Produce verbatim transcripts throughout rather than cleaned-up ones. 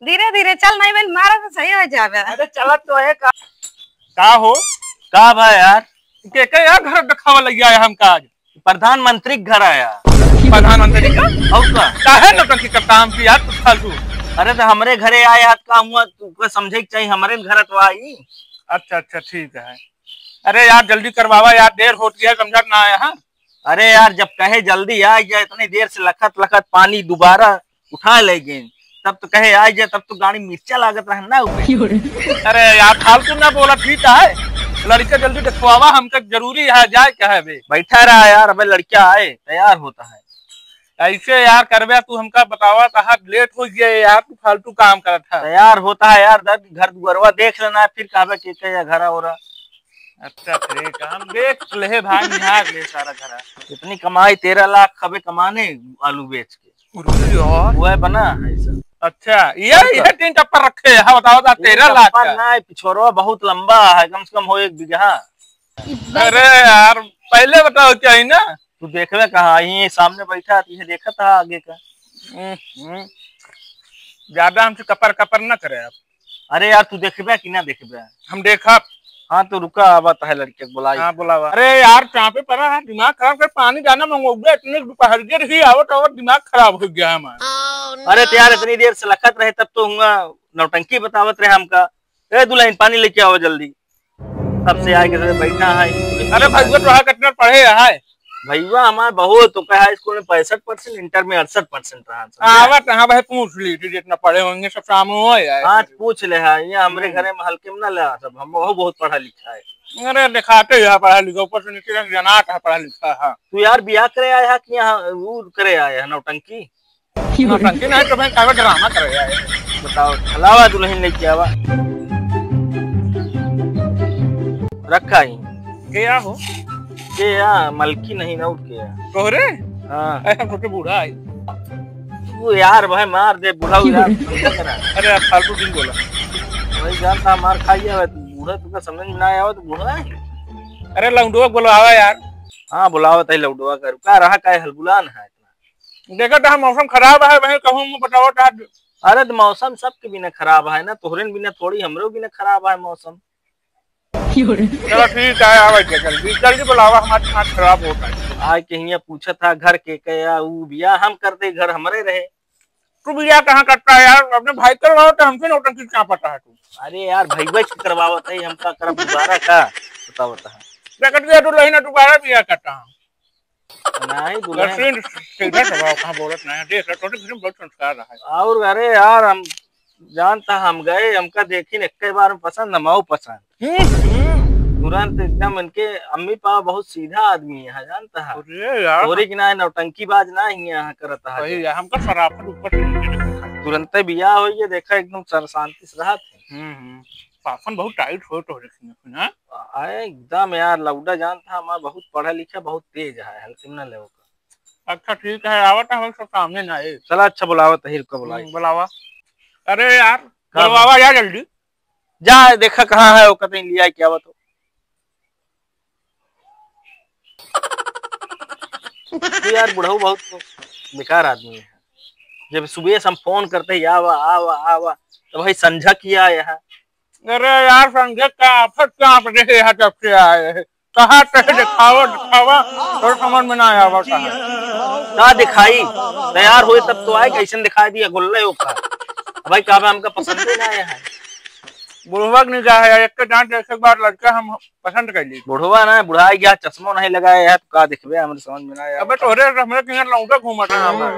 धीरे धीरे चल, नहीं बहन, मारा तो सही हो जावे। अरे चलत तो है का? का हो? का बा यार? के, के यार घर देखावा लग गया है हमका आज? प्रधानमंत्री के घर आया। प्रधानमंत्री का? और का? काहे नौटंकी करता हमसे यार, कुछ फालतू? अरे तो हमरे घरे आए हाथ का हुआ, तुमको समझे के चाहिए, हमरे घर तो आई। अच्छा, अच्छा, ठीक है। अरे यार, जल्दी करवावा यार, देर होत गया, समझत ना आया है। अरे यार, जब कहे जल्दी आ गया, इतनी देर से लखत लखत पानी दोबारा उठा ले गए, तब तो कहे आ गया, तब तो गाड़ी मिर्चा लागत रहन ना ऊपर। अरे यार, फालतू ना बोला, ठीक है, लड़का जल्दी दिखवावा, हमका जरूरी है, जाए क्या है बे? बैठा रहा यार, अबे लड़का आए, तैयार होता है। ऐसे यार करबे तू, हमका बतावा, कहा लेट हो गया यार, तू फालतू काम करत है। तैयार होता है यार, दर घर दुआरवा देख लेना है, फिर कहबे के, के या घरा ओरा। अच्छा, ठीक है, हम देख ले भाई, निहार ले सारा घरा। इतनी कमाई, तेरह लाख खबे कमाने आलू बेच के। अरे यार। वह बना है सर। अच्छा, ये, ये तीन टप्पर रखे हैं, हाँ, बताओ तो, तीन तेरह लाख टप्पर का। ना है, पिछोरवा बहुत लंबा है, कम से कम हो एक बीघा। अरे यार, पहले बताओ क्या है ना? तू देखबे कहाँ, यहीं सामने बैठा है, तुझे देखा था आगे का। हम्म, हम्म। ज्यादा हमसे कपर कपर ना करे आप। अरे यार, तू देखबे कि ना देखबे? हम देखब। हाँ, तो रुका, आवत है लड़के के बुलाई। हाँ, बुलावा। अरे यार, चापे पड़ा है, दिमाग खराब कर, पानी जाना मंगोगे, इतने दोपहर के रही, आवत आवत दिमाग खराब हो गया हमारा। अरे तो यार, इतनी देर से लखत रहे, तब तो हुआ नौटंकी बतावत रहे हमका। ए दुल्हन, पानी लेके आओ जल्दी। तब से आए के बैठा है। अरे भैया, तोहार कितना पढ़े है? भैया हमार बहुत, ओकर हाई स्कूल में पैंसठ परसेंट, इंटर में अड़सठ परसेंट रहा। समझे? आवत, हाँ भाई, पूछ ली थी, जितना पढ़े होंगे सब सामने हो आए। हाँ, पूछ ले है, ये हमरे हम्म। घरे में हल्के में ना ले, सब हम बहुत, बहुत पढ़ा लिखा है। अरे दिखाते ही है पढ़ा लिखा, ऊपर से नीचे तक जनात है पढ़ा लिखा है। तू यार बियाह करे आया है कि यहाँ वो करे आया है नौटंकी? नौटंकी नहीं तो मैं काहे ड्रामा करे आए। बताओ, हलावा दुल्हन लेके आवा। रखा ही। के या हो? के या, मलकी नहीं ना, उठ के या। तोहरे? हाँ। अरे, हम सोचे बूढ़ा है। वो यार, भाई मार दे, बूढ़ा हो यार, समझा करा। अरे, आप फालतू दिन बोला। भाई जानता, मार खाई जावे, तू बूढ़ा, तुमका समझ में ना आवे, तो बूढ़ा है। अरे, लौंडवा बोलावा यार। हाँ, बुलावत है लौंडवा का, का रहा, का हलबुलान है। देखत है मौसम खराब है, वही कहूँ मैं बतावत है। अरे तो मौसम सबके बिना खराब है ना, तोहरे बिना थोड़ी, हमरो बिना खराब है मौसम। चलो ठीक है, आवे के जल्दी, जल्दी बुलावा, हमार दिमाग खराब होता है। आए के हियाँ पूछत है घर के, के या ऊ बियाह हम कर दे, घर हमरे रहे। तू बियाह कहाँ करता है यार, अपने भाई करवाओ तो हमसे नौटंकी क्या पता है तू? अरे यार, भैया के करवावत है, हम का करब दोबारा का? बतावत है। देखत गया तू लही ना, दोबारा बियाह करता है। नहीं, दुल्हन। लक्ष्मी सीधा स्वभाव, कहाँ बोलत नहीं है। देख, तोरे घर में बहुत संस्कार रहा है। और अरे यार, हम जानता, हम गए, हमका देखिन, एक बार में पसंद, हमाऊ पसंद। हम्म, हम्म। तुरंत एकदम इनके अम्मी पापा बहुत सीधा आदमी है, जानता है? अरे यार। तोरे की ना नौटंकीबाज ना ही यहाँ करता है। वही है, हमका शराफत ऊपर से नीचे तक दिखाई। तुरंते बियाह हो गया, देखा एकदम सर-, शांति से रहत है। हम्म, हम्म। शासन बहुत टाइट हो तो रखी है ना? आ, एकदम यार, लौंडा जानता है, हमार बहुत पढ़ा लिखा, बहुत तेज है, हल्के में ना लेवो का। अच्छा, ठीक है, आवत है, हम सब सामने ना आए। चला, अच्छा, बुलावत है, रुका, बुलाई। हम्म, बुलावा। अरे यार, का बुलवावा यार जल्दी। जा, देखा कहाँ है, वो कतई लिया, क्या बात हो। तो यार, बुढ़ऊ बहुत बेकार आदमी है। जब सुबह से हम फोन करते ही, "आवा, आवा, आवा," तो भाई, संझा किया आया है। अरे यार, संझा का आफत का आप रहे हैं, जब से आए हैं। कहाँ तक दिखावा, दिखावा, और समझ में ना आवा कहाँ। का दिखाई? तैयार होए तब तो आए, कैसन दिखाई दिया, गुल्ले ओका। भाई, का बा, हमका पसंद ही ना आया है। बुढ़वा के निगाह है, एक के जान देखे के बाद लड़का हम पसंद कर ली। बुढ़वा ना, बुढ़ाई गया, चश्मो नहीं लगाया है, तो का देखबे, हमरे समझ में ना आया। अबे तोहरे, हमरे के यहाँ लौंडा घूमत है हमार।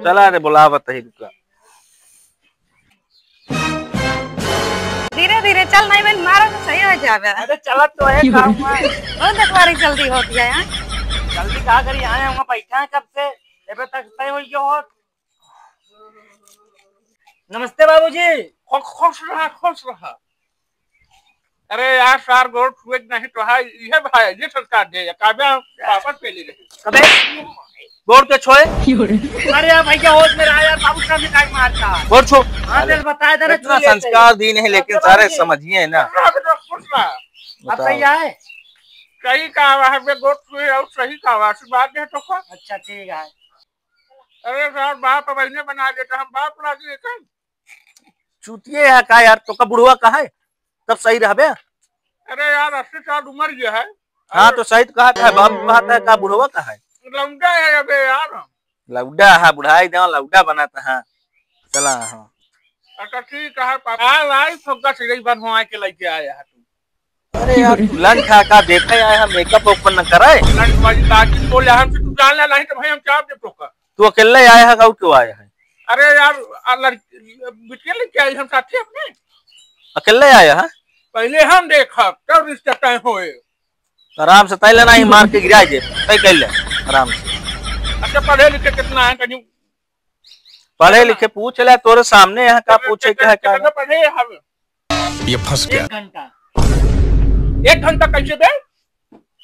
चला रे, बुलावत ही रुका। धीरे धीरे चल, नहीं बहन, मारा तो सही हो जावे। अरे चलत तो है, काम है। बहुत अखबारी जल्दी होती है यहाँ। जल्दी का करी, आए हम बैठा है कब से, एबे तक तय हो गया हो। नमस्ते बाबूजी। खु-, खुश रहा, खुश रहा। अरे यार, सार गोड़ छुए के नहीं तो है, ये भाई, ये सरकार दे, काबे वापस पे ले रही। अबे, गोड़ के छुए? अरे यार भैया, होश में रहा यार, बाबू साहब ने काहे मारता? गोड़ छू। हाँ, चल बताए दे रे, इतना छू लेते संस्कार हैं। दीन है, लेकिन नमस्ते सारे बाबूजी। समझिए ना। खुश रहा, खुश रहा। अब बताओ। सही है? सही कहा, वहाँ पे गोड़ छुए और सही कहा, आशीर्वाद दे तो को। अच्छा, ठीक है। अरे सार, बाप अब इन्हें बना देता, हम बाप लागे कहीं। चूतिए है का यार, तोका बुढ़वा कहा है? तब सही रहबे। अरे यार, अस्सी साल उम्र ये है। हाँ, अरे तो सही तो कहा था, बाबू कहा था, का बुढ़वा कहा है? लौंडा है अबे यार। लौंडा है, बुढ़ाई दे, लौंडा बनाता है। चला, हाँ। अच्छा, ठीक है, पापा। आ, लाई, फुग्गा सिगरेट बनवा के लेके आया है तू। अरे यार, तू लंठ है का, देखे आए हैं, मेकअप ओकअप न करे? लंठ वाली बात बोले, हमसे तू जान ले, नहीं तो भाई हम चाप दे तोका। तू अकेले आया है, गाँव क्यों आया है? अरे यार, आ लड़की, बिटिया लेके आई हम साथी अपने। अकेले आया है? पहले हम देखा, तब रिश्ता तय होए। आराम से तय लेना ही, मार के गिरा दे, तय कर ले, आराम से। अच्छा, पढ़े लिखे कितना है, कहीं? पढ़े लिखे पूछ ले, तोरे सामने यहाँ का पूछे के है, का? कितना पढ़े हम? ये फंस गया। एक घंटा। एक घंटा कैसे बे?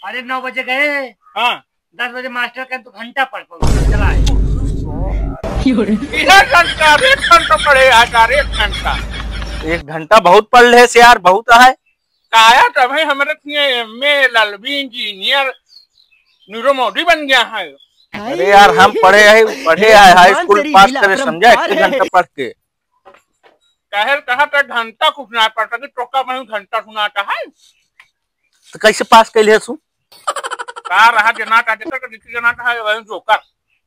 अरे, नौ बजे गए। हाँ। दस बजे मास्टर कहे, "तू घंटा पढ़ पाऊंगा, चला आए।" इधर घंटा, एक घंटा पढ़े यार, एक घंटा। एक घंटा बहुत पढ़ ले से यार, बहुत है। काया तब है हमारे लिए M A, L L B, engineer, Nirav Modi बन गया है। अरे यार, हम पढ़े है, पढ़े है, हाई स्कूल पास करे, समझा, एक घंटा पढ़ के। काहे कहा था घंटा कुछ ना पढ़ता कि टोका में घंटा सुनाता है। तो कैसे पास कैले है तू? का रहा जना का, जेकर के दिखी जना का है, वही जोकर।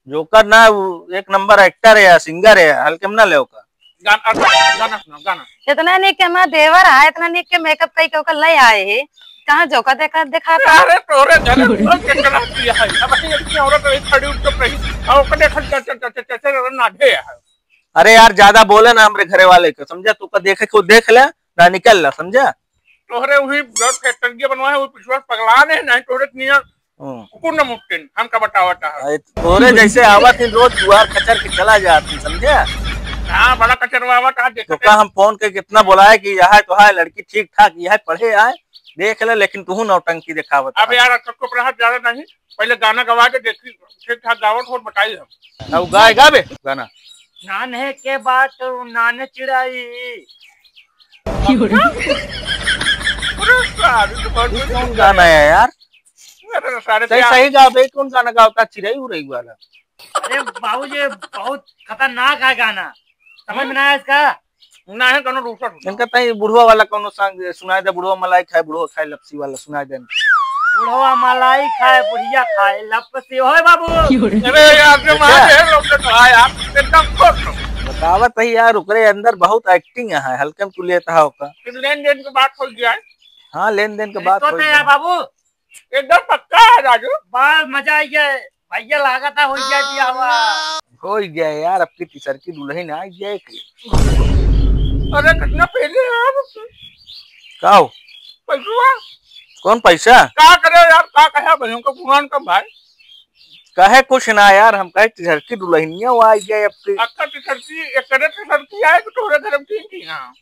जोकर ना, वो एक नंबर एक्टर है, सिंगर है, हल्के में ना ले ओका। गाना, गाना सुनाओ, गाना। इतना नीक के हमार देवर है, इतना नीक के मेकअप कई के ओकर ले आए है। कहाँ जोकर देखा, दिखाता? अरे तोरे घर में कितना किया है। अब ये लड़की औरत रही, खड़ी उठ के रही, और ओकर देखा, च-, च-, च-, च-, च-, नाढ़े है। अरे यार, ज्यादा बोले ना हमरे घरे वाले के, समझा? तू का देखे को देख ले, ना निकल ला, समझा? तोहरे वही जो फैक्ट्री बनवा है, वो पिछुआ पगला ने, नहीं तोहरे नियर हम्म। कुकुर न मुट्टिन, हमका बतावत है। अरे, तोहरे जैसे आवत ही रोज दुआर कचर के चला जात ही, समझा? हाँ, बड़ा कचरवा आवत है, देखते तो का हम फोन के कितना बुलाए कि यह है तो है, लड़की ठीक ठाक, यह पढ़े आए, देख ले, लेकिन तू नौटंकी दिखावत अब है। यार, चुप रहा, ज्यादा नहीं, पहले गाना गवा के देखी, ठीक ठाक गावत हो, बताई हम। अब गाए गाबे गाना। नान्हे के बात नान्हे चिड़ाई। अरे सारे तो बहुत ये कौन गाना है यार? अरे सारे सही, क्या सही गाबे, कौन गाना गावता, चिड़ई उड़ई वाला? अरे बाबूजी, बहुत खतरनाक है गाना, समझ में ना आया इसका? ना है, कोनो दूसरा सुनाओ। इनका तई बुढ़वा वाला कोनो song सुनाई दे, बुढ़वा मलाई खाए, बुढ़वा खाए लपसी वाला सुनाई दे। बुढ़वा मलाई खाए, बुढ़िया खाए लपसी, होए बाबू। अरे यार, जो अच्छा। मार है लोग तो कहा यार, एकदम खुश हो। बतावत है यार, ओकरे अंदर बहुत acting है, हल्के में तू लेता है ओका। फिर लेन देन के बात हो गया है। हाँ, लेन देन के बात रिश्तो हो तय है गया। बाबू। एकदम पक्का है राजू। बस मजा आ गया है। भैया लागत है हो गया जी हवा। हो गया यार, अब की तीसर की दुल्हन आ गया है कि। अरे कितना पहले यार। का हो? पैसवा। कौन पैसा? का करे यार, का कहे भाई हमको भगवान का भाई। कहे कुछ ना यार, हम कहे तीसर की दुल्हनिया वो आ गया अब की। अक्का तीसर की, एक करे तीसर की आए कि तोहरे घर में तीन की ना।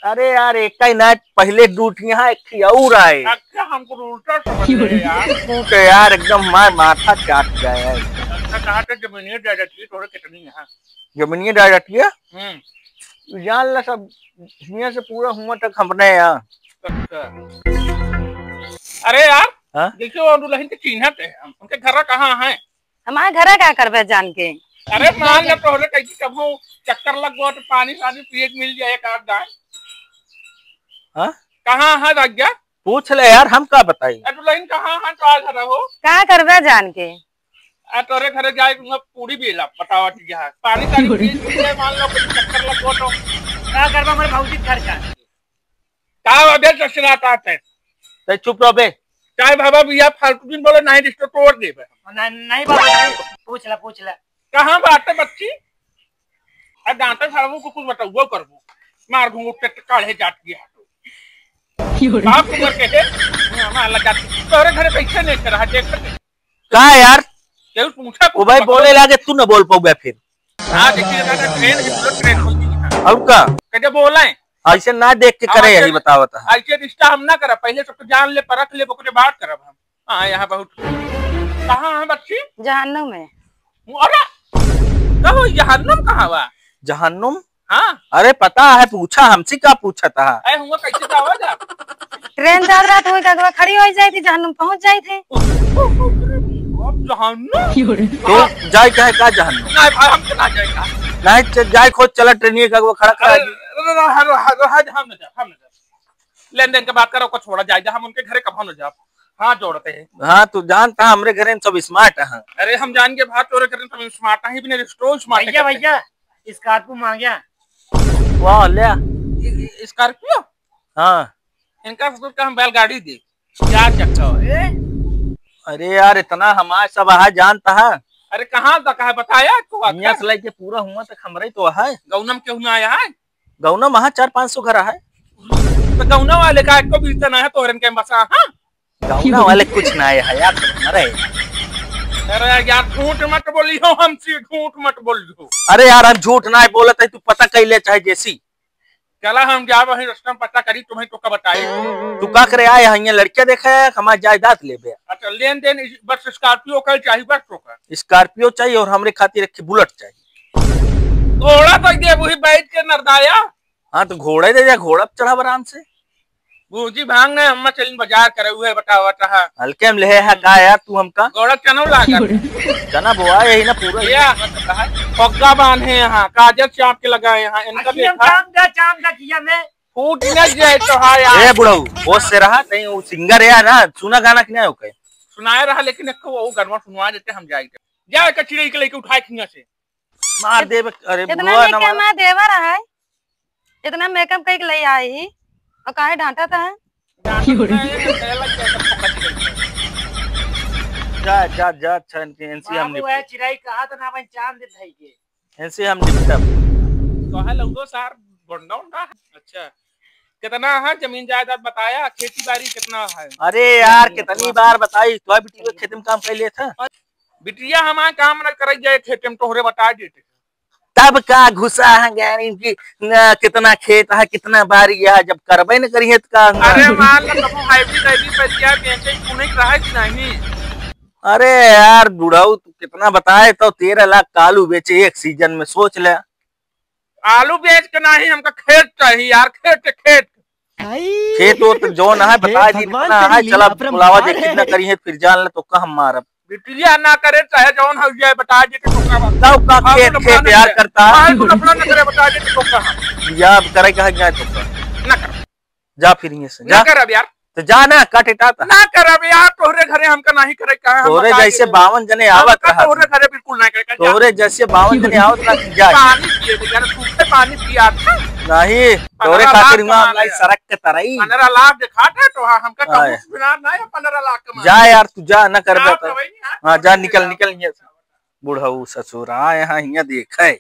अरे यार, एक ही ना, पहले दू ठिया, एक ठिया और आए। अच्छा, हमको उल्टा समझ रहे यार। तू तो यार एकदम मार माथा चाट गया है। अच्छा, कहा था जमीनिया जायदाद की तोरे कितनी है? जमीनिया जायदाद की? हम्म। तू जान ला सब, हियां से पूरा हुआ तक हमने यहाँ। अच्छा। अरे यार, हाँ? देखियो, वो दुल्हन के चिन्हत है, उनके घर कहाँ है? हमारे घरे का करबे जान के? अरे मान ले तोहरे कहीं कभो चक्कर लग गो तो पानी सानी पिए के मिल जाए एक आध दान। हाँ? कहाँ है भैया? पूछ ले यार, हम का बताई? अरे दुल्हन कहाँ है तो आ घर हो? का करबे जान के? आ तोरे घरे जाए तुम पूरी बेला बतावा ठीक है। पानी सानी पिए के मिल जाए मान लो कुछ चक्कर लग गो तो। का करबे हमारे भौजी के घर का? का अबे ससुरा का है? तै चुप रह बे। काय बाबा भैया फालतू दिन बोले, नहीं रिश्ता तोड़ देबे। नहीं, नहीं बाबा, नहीं। पूछ ला, पूछ ला। कहाँ बात है बच्ची? आ दांते सालू को कुछ बताओ, वो करबो। मार घूंघट के काढ़े जात गया। क्यों रे? बाप उम्र के है? हाँ, मार लगा। तोरे घरे बैठे नहीं कर रहा, देख। का यार? केहू पूछा ओ भाई, कुछ बोले लागे, तू न बोल पउबे फिर। हाँ, देखिए, दादा, ट्रेन है, पूरा ट्रेन हो गई है। और का? कदे बोला है? ऐसे ना देख के करे, यही बतावत है। ऐसे रिश्ता हम ना करब, पहले सबको जान ले, परख ले, ओकरे बाद करब हम। हाँ, यहाँ बहुत। कहाँ है बच्ची? जहन्नुम में। अरे, कहो, जहन्नुम कहाँ बा? जहन्नुम? हाँ। अरे पता है, पूछा, हमसे का पूछत है? अरे हुआ कैसे जावा जा? ट्रेन जात रहत हुई, अगवा खड़ी हो जाई थी, जहन्नुम पहुंच जाई थी। अब जहन्नुम? तो जाए चाहे का जहन्नुम? नहीं भाई, हम तो ना जाए का। नहीं, च-, जाए खुद चला ट्रेनिया का, अगवा खड़ा करा अरे, दी। रहा, रहा, रहा, हम न जाब, हम न जाब। लेन देन के बात करो, को छोड़ा जाए, हम उनके घरे कभो न जाब। हाँ, जोड़ते हैं। हाँ, तू जानता है, हमरे घरे में सब smart हैं। अरे, हम जान के बात, तोरे घरे में सब smart हैं, बिना रिश्तो smart भैया, है। भैया, Scorpio मांग्या। वाह, ले। इ-, इ-, Scorpio? हाँ। इनका ससुर का हम बैलगाड़ी दे। चार चक्का है। अरे यार, इतना हमार सब है, जानता है। अरे, कहाँ तक है, बताया को आखिर? यहाँ से लेके पूरा हुआ तक हमरे तो है। गौनम के हुआ आया है? गौना महा चार पाँच सौ घर है। तो गौना वाले का एको बीस जना है तोहरन के बसा, हाँ? गौना वाले कुछ ना आए है यार, अरे। अरे यार, झूठ मत बोलियो हमसे, झूठ मत बोलियो। अरे यार, हम झूठ ना बोलत है, तू पता कइ ले चाहे जैसी। चला, हम जाब वहीं रस्ता में पता करी, तुम्हें तो का बताई। तू का करे आए है, यहाँ लड़किया देखे है, हमार जायदाद लेबे? अच्छा, लेन देन इस, बस Scorpio का चाहिए, बस तो का। Scorpio चाहिए और हमरे खातिर एक Bullet चाहिए। घोड़ा तो दे वही बैठ के नरदाया। हाँ, तो घोड़े दे जा, घोड़ा पे चढ़ा आराम से। भूजी भांग नहीं, हम चलिन बाजार करे हुए, बतावा चाहा। हल्के में ले है का यार तू हमका? घोड़ा चनो लागा। चना बोआ यही ना पूरा। या, फग्गा बांधे यहाँ, काजल चाप के लगाए यहाँ, इनका अखिया में देखा? चाम दा, चाम दा अखिया में। फूट न जाए तो हाँ यार। ए बुढ़ऊ, होश से रहा, नहीं वो singer है यार ना, सुना गाना कि नहीं ओके? सुनाए रहा, लेकिन एक वो गनवा सुनवा देते हम जाए। जा एक चिड़ै के लेके उठाए खिया से। मार देबे, अरे इतना बुढ़वा में ना क्या मार। माँ देवर है? इतना makeup कइके ले आई ही, और काहे डांटत है? जा, जा, जा, अच्छा, इनके एनसी हम बाबू, निपटे। वह चिड़ै कहा तो ना बन चांद धई के। एनसी हम निपटब। तो है लौदो सार, गोंडा उंडा। अच्छा, कितना है जमीन जायदाद बताया, खेती बाड़ी कितना है? अरे यार, कितनी बार बताई, तो बिटिया खेत में काम कर लेत है। बिटिया हमार काम न करे जाए खेत में, तोहरे बता देते। तब का घुसा है गाड़ी की, न, कितना खेत है, कितना बारी है, जब करबे न करिए तो का हुआ? अरे मान लो, कबो हाइब्रिड आईडी पर क्या बेचे, सुने के रहा कि नहीं? अरे यार बुढ़ऊ, तू कितना बताए तो तेरह लाख का आलू बेचे एक सीजन में, सोच ले। आलू बेच के नहीं, हमका खेत चाहिए यार, खेत, खेत। खेत वो तो जौन है, बता दी भगवान कितना है, चला बुलावा दे, कितना करिए, फिर जान ले तो का हम मारब। बिटिया ना करे, चाहे जौन हो जाए, बता दे कि तोका बा। तब का खेत, खेत यार करता है। तू अपना न करे, बता दे कि तोका बा। या अब करे कहा जाए तो का? ना कर। जा फिर यहाँ से, ना जा। करब यार। तो जा ना, काट इटा ता। ना करब यार, तोहरे घरे हमका नहीं करे, कहा हम तोहरे बता जैसे दे। बावन जने आवत हमका रहा तोहरे था। घरे बिल्कुल नहीं करे, जा। तोहरे जैसे बावन जने आवत रहा, जा। पानी पिए दे यार, सूखे पानी पिया था। नहीं, तोहरे खातिर हुआ हम लाई सरक के तरई। पन्द्रह लाख दिखात है तो हाँ, हमका कबूत सुनार ना है, पन्द्रह लाख कमा। जा यार, तू जा, ना करबे तो। हाँ, जा, निकल, निकल यहाँ से। बुढ़ऊ ससुरा, यहाँ, यहाँ देखे।